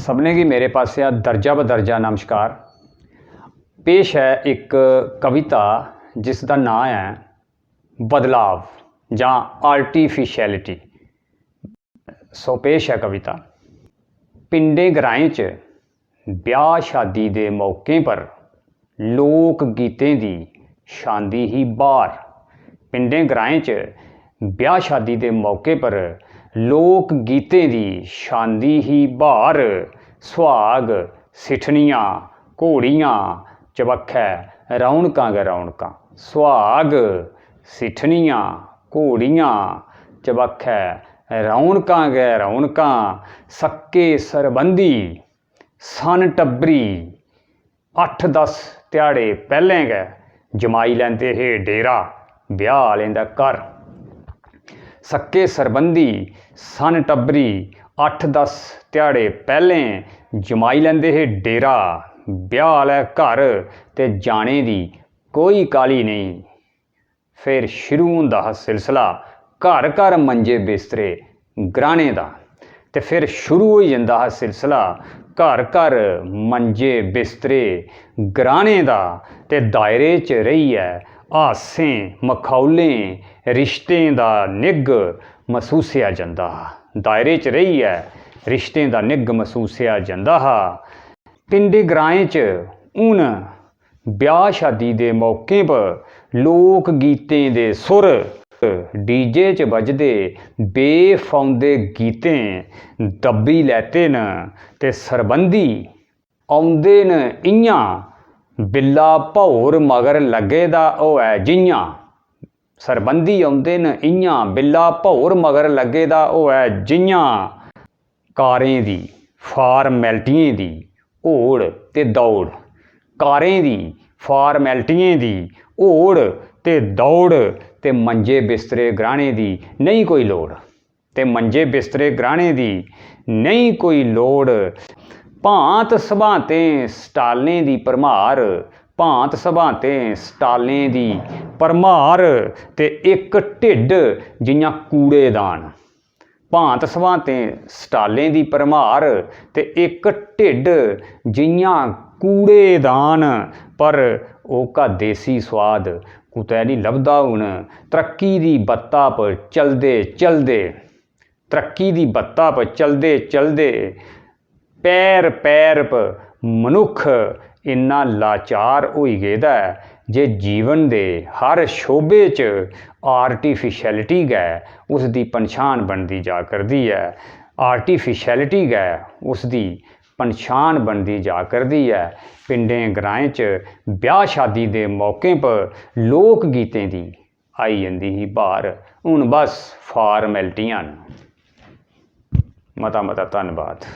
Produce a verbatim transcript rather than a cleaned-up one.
सभनें गी मेरे पासेआ दर्जा बदर्जा नमस्कार। पेश ऐ इक कविता जिसदा नांऽ ऐ बदलाव जां आर्टिफिशियलिटी। सो पेश ऐ कविता। पिंडें ग्राएं च ब्याह् शादी दे मौकें पर लोक गीतें दी छांदी ही ब्हार। पिंडें ग्राएं च ब्याह् शादी दे मौके पर लोक गीतें दी छांदी ही ब्हार। सुहाग, सिट्ठनियां, घोड़ियां, चबक्खै रौनकां गै रौनकां। सुहाग, सिट्ठनियां, घोड़ियां, चबक्खै रौनकां गै रौनकां। सक्के सरबंधी, सन टब्बरी, अट्ठ दस ध्याड़े पैह्लें गै जमाई लैंदे हे डेरा ब्याह् आह्लें दा घर। सक्के सरबंधी, सन टब्बरी, अट्ठ दस ध्याड़े पैह्लें जमाई लैंदे हे डेरा ब्याह् आह्लै घर, ते जाने दी कोई काह्ली नेईं। फिर शुरू होंदा हा सिलसिला घर घर मंजे बिस्तरे ग्राह्ने दा। ते फिर शुरू होई जंदा हा सिलसिला घर घर मंजे बिस्तरे ग्राह्ने दा। ते दायरे च रेहियै हासें मखौलें रिश्तें दा निग्घ मसूसेआ जंदा हा। दायरे च रेहियै रिश्तें दा निग्घ मसूसेआ जंदा हा। पिंडें ग्राएं च हून ब्याह् शादी दे मौकें पर लोक गीतें दे सुर डीजे च बजदे बेफौंदे गीतें दब्बी लैते न। ते सरबंधी औंदे न इ'यां बिल्ला भौर मगर लग्गे दा होऐ जि'यां। सरबंधी औंदे न इ'यां बिल्ला भौर मगर लग्गे दा होऐ जि'यां। कारें दी फार्मैल्टियें दी होड़ ते दौड़। कारें दी फार्मैल्टियें दी होड़ ते दौड़। ते मंजे बिस्तरे ग्राह्ने दी नेईं कोई लोड़। ते मंजे बिस्तरे ग्राह्ने दी नेईं कोई लोड़। भांत सभांतें स्टालें दी भरमार, भांत सभांतें स्टालें दी भरमार। ते इक ढिड्ड जि'यां कूड़ेदान। भांत सभांतें स्टालें दी भरमार ते इक ढिड्ड जि'यां कूड़ेदान। पर ओह्का देसी सोआद कुतै निं लभदा हून। तरक्की दी बत्ता पर चलदे चलदे, तरक्की दी बत्ता पर चलदे चलदे पैर पैर पर मनुक्ख इन्ना लाचार होई गेदा ऐ जे जीवन दे हर शोबे च आर्टिफिशैलिटी गै उसदी पंछान बनदी जा करदी ऐ। आर्टिफिशैलिटी गै उसदी पंछान बनदी जा करदी ऐ। पिंडें ग्राएं च ब्याह् शादी दे मौकें पर लोक गीतें दी आई जंदी ही ब्हार। हून बस फार्मैल्टियां न। मता मता धन्नबाद।